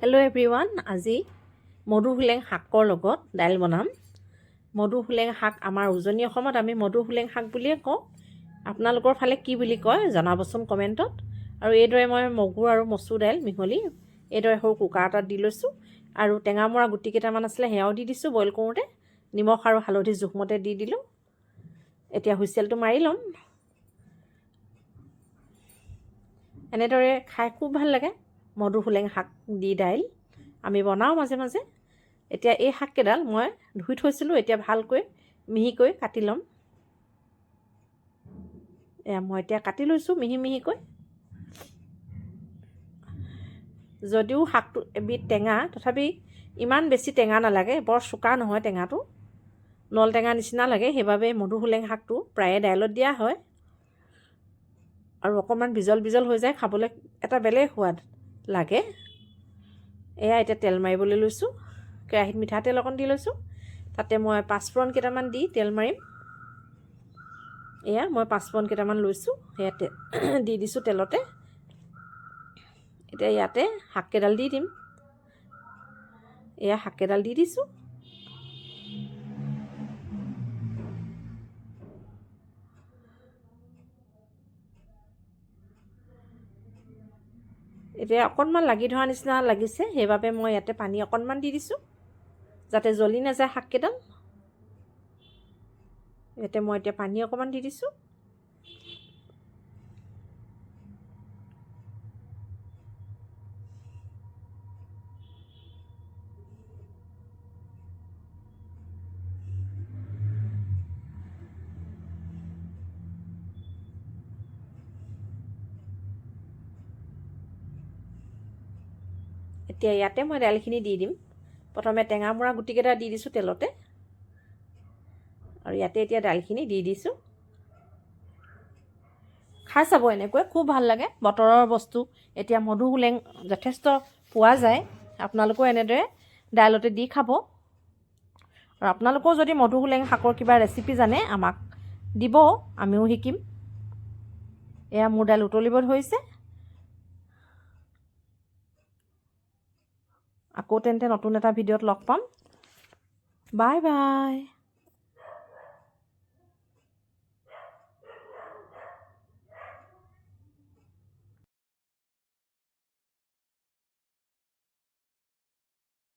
Hello' everyone, আজি মধুসোলেং শাকৰ লগত দাইল বনাম। মধুসোলেং শাক আমাৰ উজনি অসমত আমি মধুসোলেং শাক বুলিয়ে কওঁ। আপোনালোকৰ ফালে কি বুলি কয় জনাবচোন কমেণ্টত। আৰু এইদৰে মই মগু আৰু মচুৰ দাইল মিহলি এইদৰে সৰু কুকাৰ এটাত দি লৈছোঁ আৰু টেঙামৰা গুটি কেইটামান আছিলে, সেয়াও দি দিছোঁ। বইল কৰোঁতে নিমখ আৰু হালধি জোখমতে দি দিলোঁ। এতিয়া হুইচেলটো মাৰি ল'ম। এনেদৰে খাই খুব ভাল লাগে মধুসোলেং শাক দি দাইল। আমি বনাওঁ মাজে মাজে। এতিয়া এই শাককেইডাল মই ধুই থৈছিলোঁ, এতিয়া ভালকৈ মিহিকৈ কাটি ল'ম। এয়া মই এতিয়া কাটি লৈছোঁ মিহি মিহিকৈ। যদিও শাকটো এবিধ টেঙা, তথাপি ইমান বেছি টেঙা নালাগে, বৰ চোকা নহয় টেঙাটো, নল টেঙা নিচিনা লাগে। সেইবাবে মধুসোলেং শাকটো প্ৰায়ে দাইলত দিয়া হয় আৰু অকণমান বিজল বিজল হৈ যায়, খাবলৈ এটা বেলেগ সোৱাদ লাগে। এয়া এতিয়া তেল মাৰিবলৈ লৈছোঁ। কেৰাহীত মিঠাতেল অকণ দি লৈছোঁ, তাতে মই পাঁচফোৰণ কেইটামান দি তেল মাৰিম। এয়া মই পাঁচফোৰণ কেইটামান লৈছোঁ, সেয়া দি দিছোঁ তেলতে। এতিয়া ইয়াতে শাককেইডাল দি দিম। এয়া শাককেইডাল দি দিছোঁ। এতিয়া অকণমান লাগি ধৰা নিচিনা লাগিছে, সেইবাবে মই ইয়াতে পানী অকণমান দি দিছোঁ, যাতে জ্বলি নাযায় শাককেইডাল। ইয়াতে মই এতিয়া পানী অকণমান দি দিছোঁ। এতিয়া ইয়াতে মই দাইলখিনি দি দিম। প্ৰথমে টেঙামৰা গুটিকেইটা দি দিছোঁ তেলতে আৰু ইয়াতে এতিয়া দাইলখিনি দি দিছোঁ। খাই চাব এনেকৈ, খুব ভাল লাগে। বতৰৰ বস্তু, এতিয়া মধুসোলেং যথেষ্ট পোৱা যায়। আপোনালোকেও এনেদৰে দাইলতে দি খাব। আৰু আপোনালোকেও যদি মধুসোলেং শাকৰ কিবা ৰেচিপি জানে, আমাক দিব, আমিও শিকিম। এয়া মোৰ দাইল উতলিব ধৰিছে। আকৌ তেন্তে নতুন এটা ভিডিঅ'ত লগ পাম। Bye bye.